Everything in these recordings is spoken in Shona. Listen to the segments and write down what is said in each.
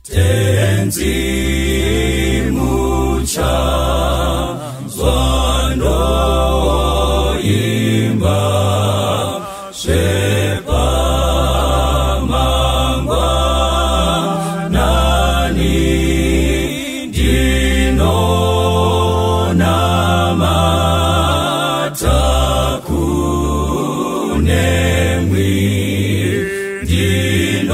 Tenzi muchanzwa ndoimba zvepamangwanani, ndinonamata kunemwi, ndinochema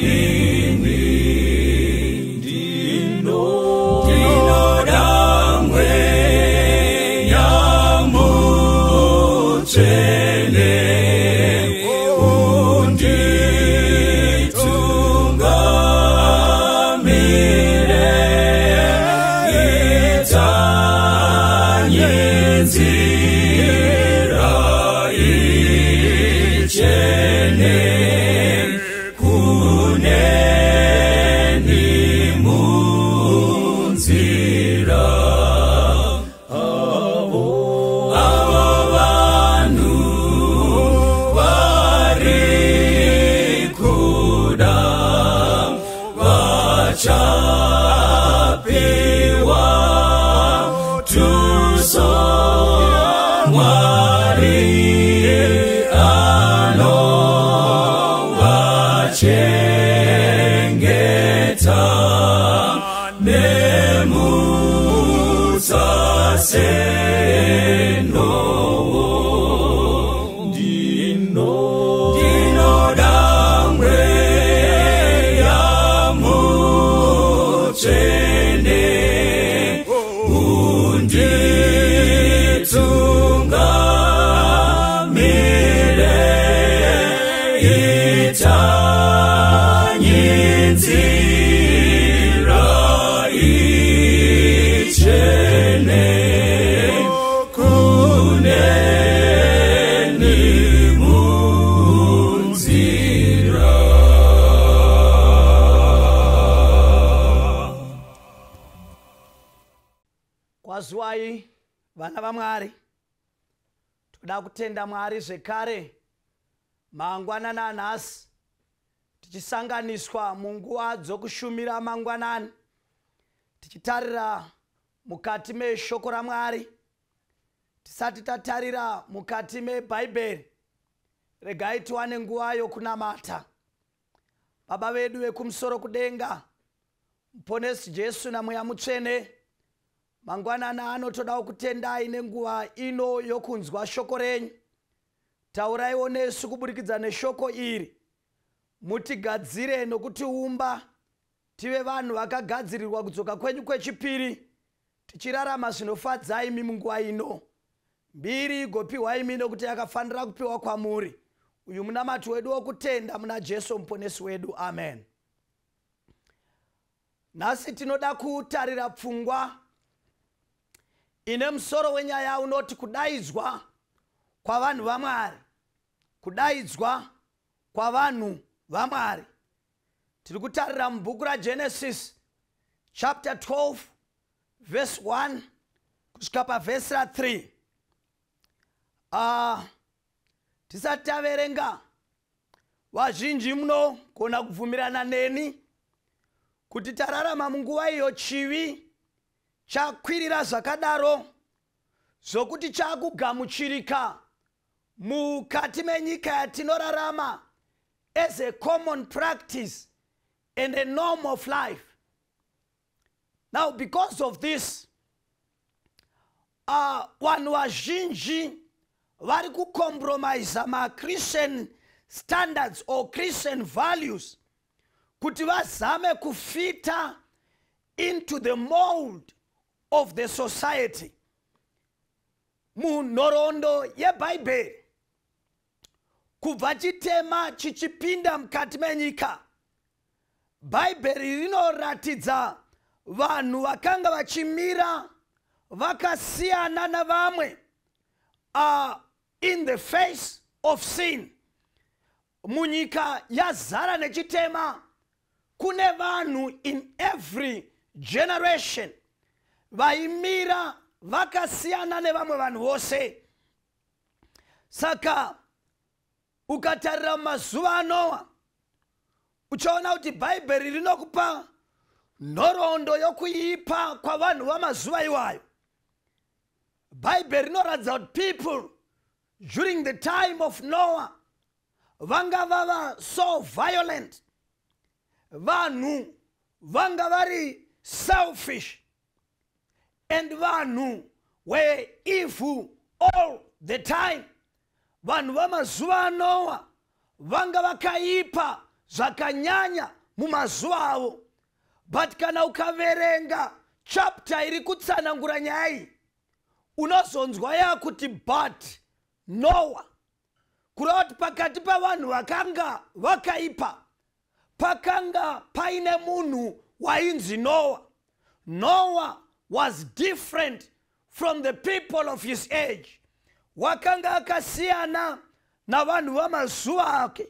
imwi, ndinoda Mweya Mutsvene unditungamire, itanye nzira ichene kuneni munzira. Avo vanhu vari kuda vachapiwa tuso, Mwari anovachengeta nemutsa senowo. Ndinoda Mweya Mutsvene unditungamire, itanye nzira ichene kuneni munzira. Kwaziwai vana vaMwari, toda kutenda Mwari zvekare mangwanani anhasi, tichisanganiswa munguva dzokushumira mangwanani, tichitarira mukati meshoko raMwari. Tisati tatarira mukati meBhaibheri, regai tiwane nguva yokunamata. Baba vedu vekumusoro kudenga, Muponesi Jesu naMweya Mutsvene, mangwanani anotoda kutendai nenguva ino yokunzwa shoko renyu. Tauraiwo nesu kuburikidza neshoko iri, mutigadzire nokutiumba tive vanhu vakagadzirirwa kudzoka kwenyu kwechipiri, tichirarama zvinofadza imi munguva ino. Mbiri igopiwa imi, nokuti yakafanira kupiwa kwamuri. Uyu munamato wedu wokutenda muna Jesu Muponesi wedu, amen. Nhasi tinoda kutarira pfungwa ine musoro wenyaya unoti kudaidzwa kwavanhu vaMwari. Kudaidzwa kwavanhu vaMwari. Tiri kutarira mubhuku raGenesis chapter 12 verse 1 kusvika pavhesi ra3. Tisati taverenga, vazhinji munogona kubvumirana neni kuti tararama munguva iyo chivi chakwirira zvakadaro zvokuti chakugamuchirika mukati menyika yatinorarama as a common practice and a norm of life. Now, because of this, vanhu vazhinji vari kucompromisa maChristian standards or Christian values kuti vazame kufita into the mold of the society. Munhoroondo yeBhaibheri, kubva chitema chichipinda mukati menyika, Bhaibheri rinoratidza vanhu vakanga vachimira vakasiyana navamwe in the face of sin. Munyika yazara nechitema, kune vanhu in every generation vaimira vakasiyana nevamwe vanhu vose. Saka Ukatarira mumazuva aNoa, uchaona kuti Bhaibheri rinokupa nhoroondo yokuipa kwavanhu vamazuva iwayo. Bhaibheri rinoratidza kuti people during the time of Noah vanga vava so violent, vanhu vanga vari selfish, and vanhu were evil all the time. Vanhu vamazuva aNoa vanga vakaipa zvakanyanya mumazuva avo. But kana ukaverenga chapter iri kutsanangura nyaya iyi, unozonzwa yakuti "but Noah", kureva kuti pakati pavanhu vakanga vakaipa pakanga paine munhu wainzi Noah. Noah was different from the people of his age. Wakanga akasiyana navanhu vamazuva ake.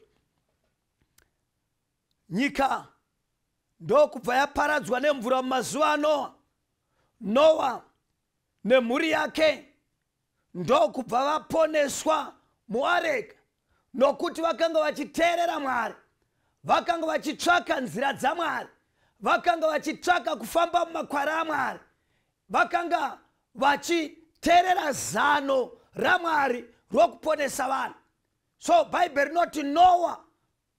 Nyika ndokubva yaparadzwa nemvura mumazuva aNoa. Noa nemhuri yake ndokubva vaponeswa muareka, nokuti vakanga vachiteerera Mwari, vakanga vachitsvaka nzira dzaMwari, vakanga vachitsvaka kufamba mumakwara aMwari, vakanga vachiteerera zano raMwari rokuponesa vanhu. So Bhaibheri rinoti Noah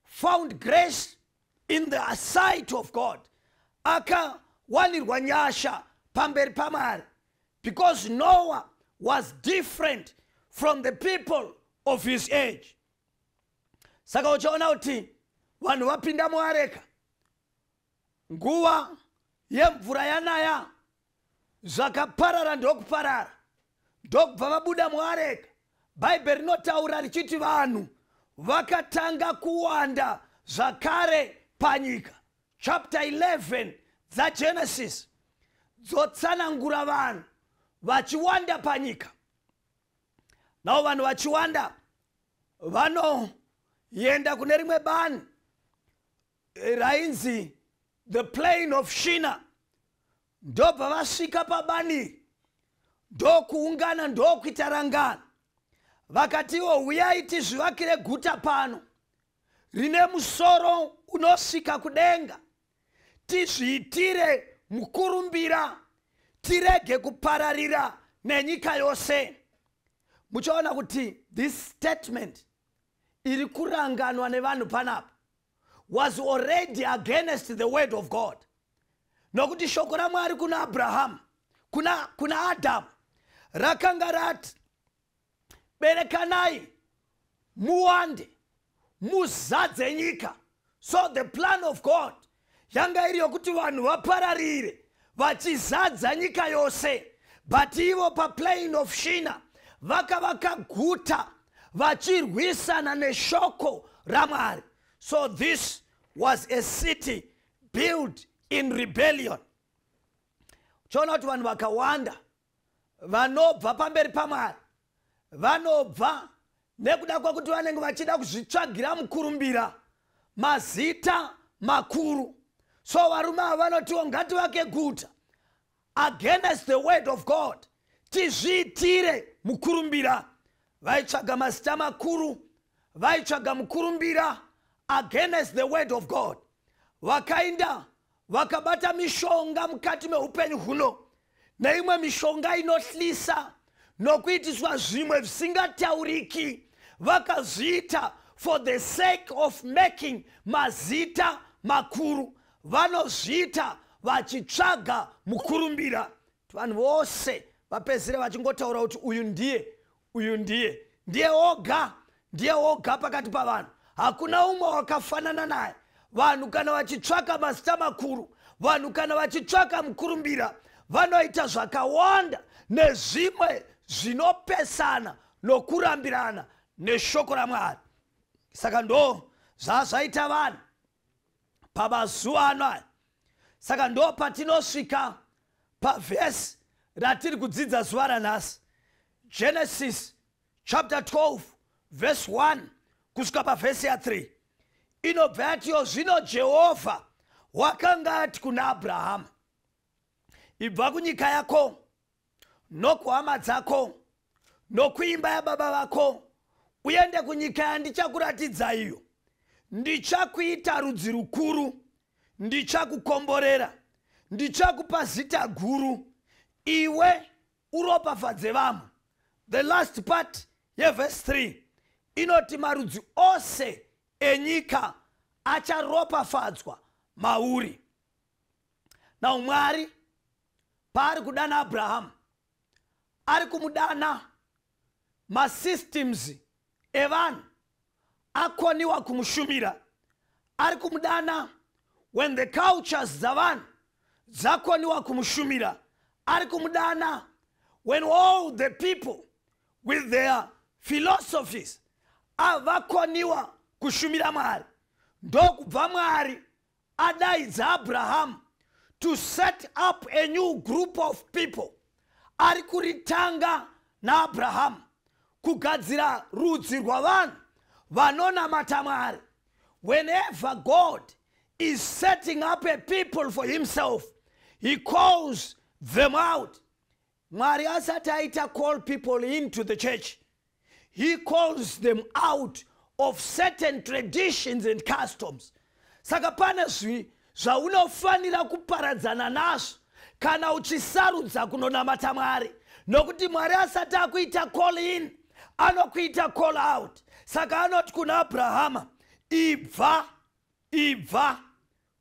found grace in the sight of God. Akawanirwa nyasha pamberi paMwari because Noah was different from the people of his age. Saka uchaona kuti vanhu vapinda muareka, nguva yemvura yanaya, zvakaparara ndokuparara, ndokubva vabuda muareka. Bhaibheri rinotaura richiti vanhu vakatanga kuwanda zvakare panyika. Chapter 11 dzaGenesis dzotsanangura vanhu vachiwanda panyika. Navo vanhu vachiwanda, vanoenda kune rimwe bani rainzi the Plain of Shinar. Ndobva vasvika pabani, ndokuungana, ndokuita rangano. Vakatiwo, "Uyai tizvivakire guta pano rine musoro unosvika kudenga, tizviitire mukurumbira, tirege kupararira nenyika yose." Muchaona kuti this statement iri kuranganwa nevanhu panapa was already against the word of God, nokuti shoko raMwari kuna Abrahamu, kuna Adhamu rakanga rati, "Berekanai, muwande, muzadze nyika." So the plan of God yanga iri yokuti vanhu vapararire vachizadza nyika yose. But ivo paPlain of Shinar vakavaka guta vachirwisana neshoko raMwari. So this was a city built in rebellion. Uchiona kuti vanhu vakawanda vanobva pamberi paMwari vanobva nekuda kwekuti vanenge vachida kuzvitsvagira mukurumbira, mazita makuru. So varume ava vanotiwo, "Ngativake guta against the word of God, tizviitire mukurumbira." Vaitsvaga mazita makuru, vaitsvaga mukurumbira against the word of God. Vakainda vakabata mishonga mukati meupenyu huno, neimwe mishonga inohlisa, nokuitiswa zvimwe zvisingatauriki. Vakazviita for the sake of making mazita makuru. Vanozviita vachitsvaga mukurumbira. Vanhu vose vapedzisire vachingotaura kuti, "Uyu ndiye, uyu ndiye, ndiye oga, ndiye oga pakati pavanhu, hakuna umwe wakafanana naye." Vanhu kana vachitsvaka mazita makuru, vanhu kana vachitsvaka mukurumbira, vanoita zvakawanda nezvimwe zvinopesana nokurambirana neshoko raMwari. Saka ndo zvazvaita vanhu pamazuva ano aya. Saka ndo patinosvika pavhesi ratiri kudzidza zuva ranhasi, Genesis chapter 12 verse 1 kusvika pavhesi ya3. Inobva yatiyo, "Zvino Jehovha wakanga ati kuna Abrahama, ibva kunyika yako, nokuhama dzako, nokuimba yababa vako. Uende kunyika yandichakuratidza iyo. Ndichakuita rudzi rukuru, ndichakukomborera, ndichakupa zita guru, iwe uropafadze vamwe. The last part yevhesi 3 inoti marudzi ose enyika acharopafadzwa mauri. Now Mwari paari kudana Abrahamu, ari kumudana masystems evanhu akoniwa kumushumira. Ari kumudana when the cultures dzavanhu dzakoniwa kumushumira. Ari kumudana when all the people with their philosophies avakoniwa kushumira Mwari. Ndokubva Mwari adaidza Abrahamu to set up a new group of people. Ari kuritanga naAbrahamu kugadzira rudzi rwavanhu vanonamata Mwari. Whenever God is setting up a people for himself, he calls them out. Mwari asati aita call people into the church, he calls them out of certain traditions and customs. Saka pane zvaunofanira kuparadzana nazvo kana uchisarudza kunonamata Mwari, nokuti Mwari asati akuita call in, anokuita call out. Saka anoti kuna Abrahama, ibva, ibva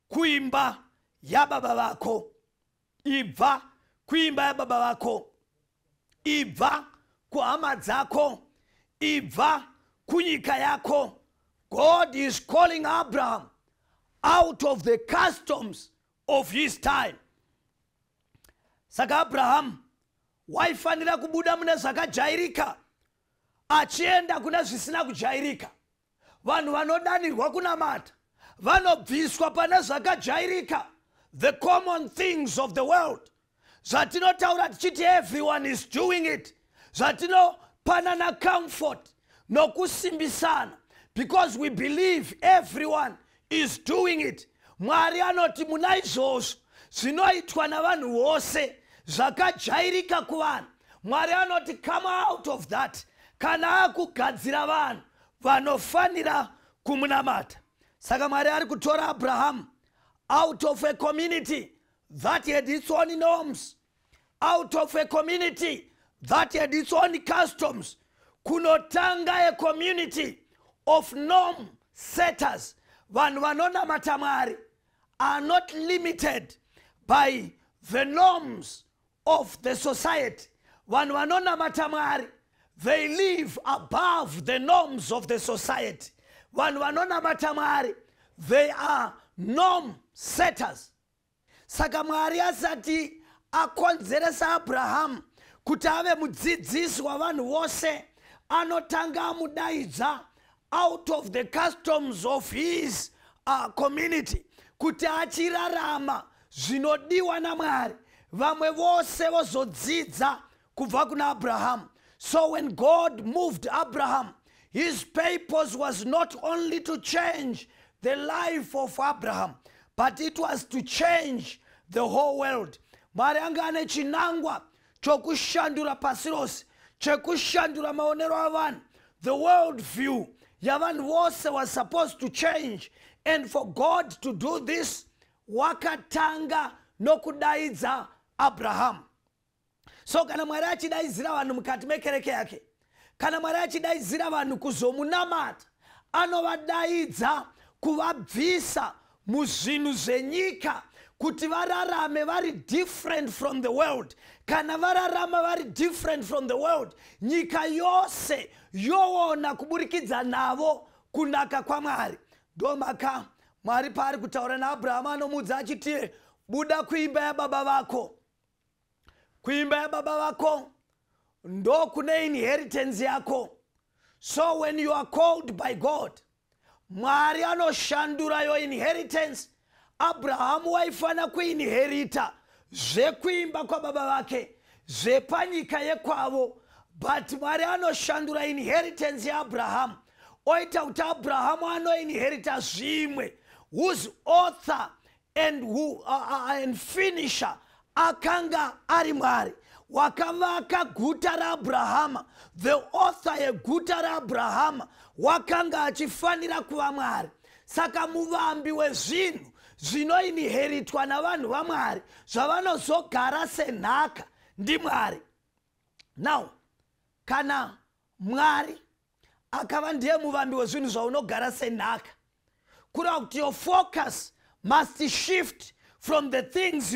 kuimba yababa vako, ibva kuimba yababa vako, ibva kuhama dzako, ibva kunyika yako. God is calling Abraham out of the customs of his time. Saka Abrahamu waifanira kubuda mune zvakajairika achienda kune zvisina kujairika. Vanhu vanodanirwa kunamata vanobviswa pane zvakajairika, the common things of the world, zvatinotaura tichiti everyone is doing it, zvatinopanana comfort nokusimbisana because we believe everyone is doing it. Mwari anoti muna izvozvo zvinoitwa navanhu vose, zvakajairika kuvanhu, Mwari anoti come out of that kana akugadzira vanhu vanofanira kumunamata. Saka Mwari ari kutora Abrahamu out of a community that had its own norms, out of a community that had its own customs, kunotanga a community of norm setters. Vanhu vanonamata Mwari are not limited by the norms of the society. Vanhu vanonamata Mwari, they live above the norms of the society. Vanhu vanonamata Mwari, they are norm setters. Saka Mwari asati akonzeresa Abrahamu kuti ave mudzidzisi wavanhu vose, anotanga amudaidza out of the customs of his community kuti achirarama zvinodiwa naMwari, vamwe vose vozodzidza kubva kuna Abrahamu. So when God moved Abraham, his purpose was not only to change the life of Abraham, but it was to change the whole world. Mwari anga ane chinangwa chokushandura pasi rose, chekushandura maonero avanhu. The world view yavanhu vose was supposed to change, and for God to do this, wakatanga nokudaidza Abrahamu. So kana Mwari achidaidzira vanhu mukati mekereke yake, kana Mwari achidaidzira vanhu kuzomunamata, anovadaidza kuvabvisa muzvinhu zvenyika kuti vararame vari different from the world. Kana vararama vari different from the world, nyika yose yoona kuburikidza navo kunaka kwaMwari. Ndomaka Mwari paari kutaura naAbrahamu, anomuudza achiti, buda kuimba yababa vako. Kuimba yababa vako ndokune inheritance yako. So when you are called by God, Mwari anoshandura your inheritance. Abrahamu waifanira kuinherita zvekuimba kwababa vake, zvepanyika yekwavo, but Mwari anoshandura inheritance yaAbrahamu, oita kuti Abrahamu anoinherita zvimwe whose author and finisher akanga ari Mwari. Wakavaka guta raAbrahama, the author yeguta raAbrahama wakanga achifanira kuva Mwari. Saka muvambi wezvinhu zvinoinheritwa navanhu vaMwari, zvavanozogara senhaka, ndiMwari. Now kana Mwari akava ndiye muvambi wezvinhu zvaunogara senhaka, kureva kuti your focus must shift from the things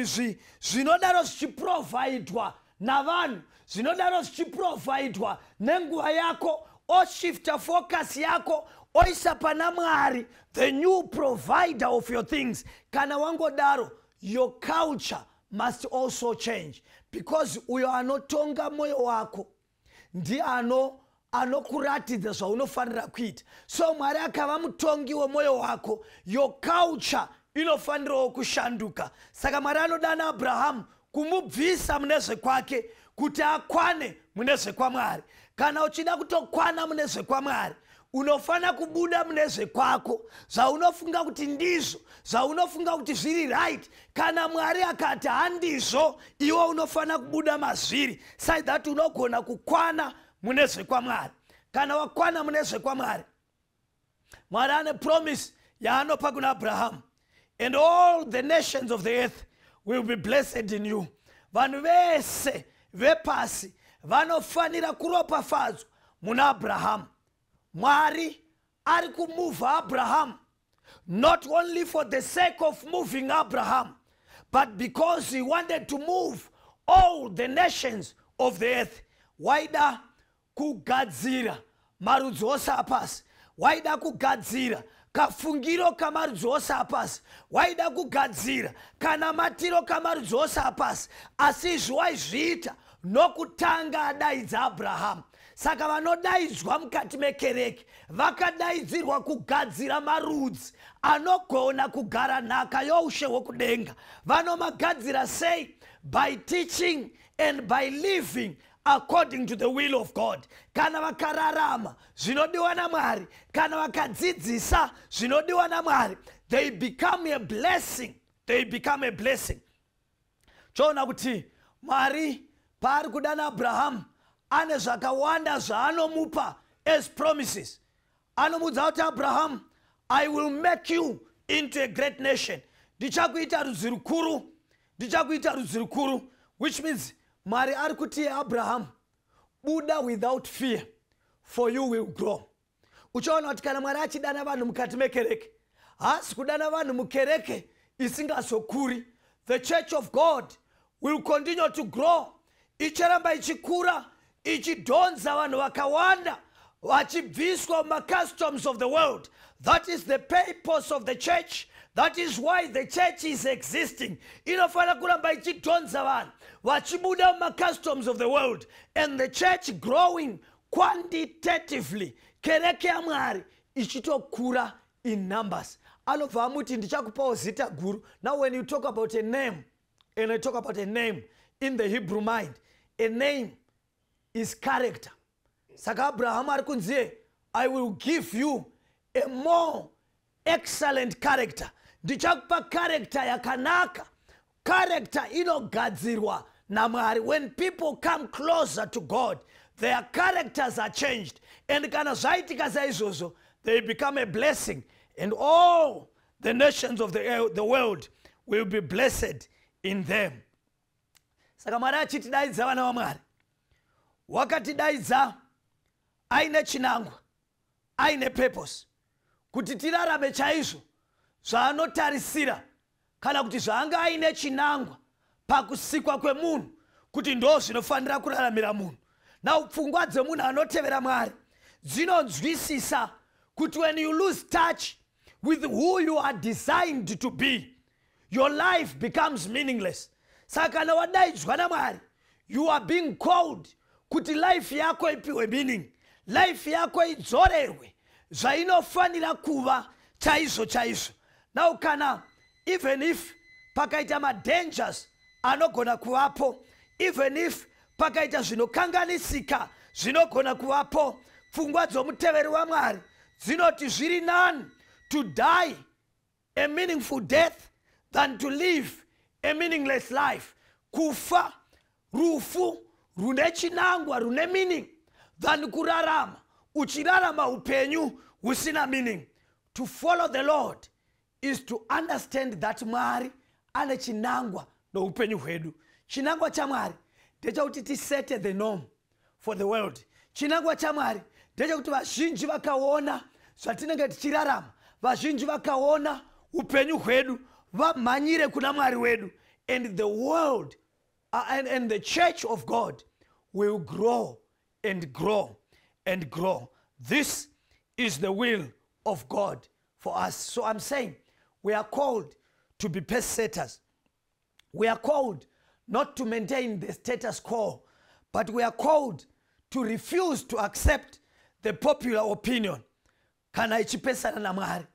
zvinodaro zvichiprovhaidwa navanhu, zvinodaro zvichiprovhaidwa nenguva yako. Oshifta focus yako, oisa pana Mwari, the new provider of your things. Kana wangodaro, your culture must also change, because uyo anotonga mwoyo wako ndiye anokuratidza zvaunofanira kuita. So Mwari akava mutongi wemwoyo wako, your culture inofanirawo kushanduka. Saka Mwari anodana Abrahamu kumubvisa mune zvekwake kuti akwane mune zvekwamwari. Kana uchida kutokwana mune zvekwamwari, unofanira kubuda mune zvekwako, zvaunofunga kuti ndizvo, zvaunofunga kuti zviri right. Kana Mwari akati handizvo, iwe unofanira kubuda mazviri, so that unogona kukwana mune zvekwamwari. Kana wakwana mune zvekwamwari, Mwari ane promise yaanopa kuna Abrahamu: "And all the nations of the earth will be blessed in you." Vanhu vese vepasi vanofanira kuropafadzwa muna Abrahamu. Mwari ari kumuvha Abrahamu not only for the sake of moving Abraham, but because he wanted to move all the nations of the earth. Waida kugadzira marudzi ose apasi, waida kugadzira kafungiro kamarudzi ose apasi, waida kugadzira kana matiro kamarudzi ose apasi. Asi izvi waizviita nokutanga adaidza Abrahamu. Saka vanodaidzwa mukati mekereke vakadaidzirwa kugadzira marudzi anogona kugara nhaka youshe hwokudenga. Vanomagadzira sei? By teaching and by living according to the will of God. Kana vakararama zvinodiwa naMwari, kana vakadzidzisa zvinodiwa naMwari, they become a blessing, they become a blessing. Choona kuti Mwari paari kudana Abrahamu, ane zvakawanda zvaanomupa as promises. Anomuudza kuti, "Abrahamu, I will make you into a great nation. Ndichakuita rudzi rukuru, ndichakuita rudzi rukuru," which means Mwari ari kuti, "Abrahamu, buda without fear, for you will grow." Uchaona kuti kana Mwari achidana vanhu mukati mekereke, haasi kudana vanhu mukereke isingazokuri. The church of God will continue to grow. Icharamba ichikura, ichidhonza vanhu vakawanda vachibviswa mumacustoms of the world. That is the purpose of the church. That is why the church is existing. Inofanira kuramba ichidhonza vanhu vachibuda mumacustoms of the world, and the church growing quantitatively, kereke yaMwari ichitokura in numbers. Anobva amuti, "Ndichakupawo zita guru." Now when you talk about a name, and I talk about a name in the Hebrew mind, a name is character. Saka Abrahamu ari kunziye, "I will give you a more excellent character. Ndichakupa character yakanaka." Character inogadzirwa naMwari. When people come closer to God, their characters are changed, and kana zvaitika saizvozvo, they become a blessing, and all the nations of the world will be blessed in them. Saka Mwari achitidaidza, vana vaMwari, wakatidaidza aine chinangwa, aine purpose, kuti tirarame chaizvo zvaanotarisira, kana kuti zvaanga aine chinangwa pakusikwa kwemunhu, kuti ndo zvinofanira kuraramira munhu. Now pfungwa dzemunhu anotevera Mwari dzinonzwisisa kuti when you lose touch with who you are designed to be, your life becomes meaningless. Saka kana wadaidzwa naMwari, you are being called kuti life yako ipiwe meaning, life yako idzorerwe zvainofanira kuva chaizvo chaizvo. Now kana even if pakaita madangers anogona kuvapo, even if pakaita zvinokanganisika zvinogona kuvapo, pfungwa dzomuteveri waMwari dzinoti zviri nani to die a meaningful death than to live a meaningless life. Kufa rufu. rune chinangwa, rune meaning, than kurarama uchirarama upenyu husina meaning. To follow the Lord is to understand that Mwari ane chinangwa noupenyu hwedu. Chinangwa chaMwari ndechekuti tisete the norm for the world. Chinangwa chaMwari ndechekuti vazhinji vakaona zvatinenge tichirarama, vazhinji vakaona upenyu hwedu, vamhanyire kuna Mwari wedu, and the world and the church of God will grow and grow and grow. This is the will of God for us. So I'm saying we are called to be pace setters. We are called not to maintain the status quo, but we are called to refuse to accept the popular opinion kana ichipesana naMwari,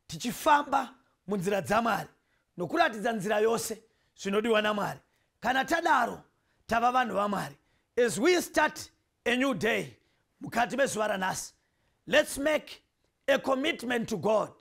tichifamba munzira dzaMwari nokuratidza nzira yose zvinodiwa naMwari. Kana tadaro, tava vanhu vaMwari. As we start a new day mukati mezuva ranhasi, let's make a commitment to God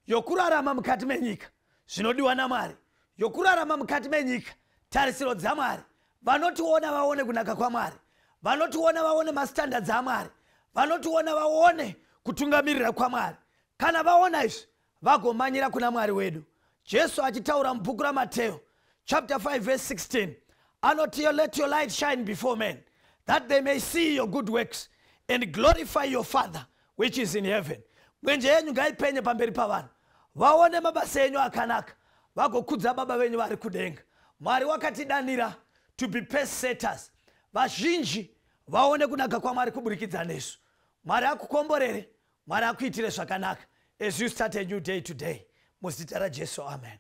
yokurarama mukati menyika zvinodiwa naMwari, yokurarama mukati menyika tarisiro dzaMwari. Vanotiona vaone kunaka kwaMwari, vanotiona vaone mastandards aMwari, vanotiona vaone kutungamirira kwaMwari. Kana vaona izvi, vagomanyira kuna Mwari wedu. Jesu achitaura mubhuku raMateo chapter 5 verse 16 anoti, "Let your light shine before men, that they may see your good works and glorify your Father which is in heaven." Mwenje yenyu ngaipenye pamberi pavanhu, vaone mabasa enyu akanaka, vagokudza Baba venyu vari kudenga. Mwari wakatidanira to be pace setters, vazhinji vaone kunaka kwaMwari kuburikidza nesu. Mwari akukomborere, Mwari akuitire zvakanaka as you start a new day today. Muzita raJesu, amen.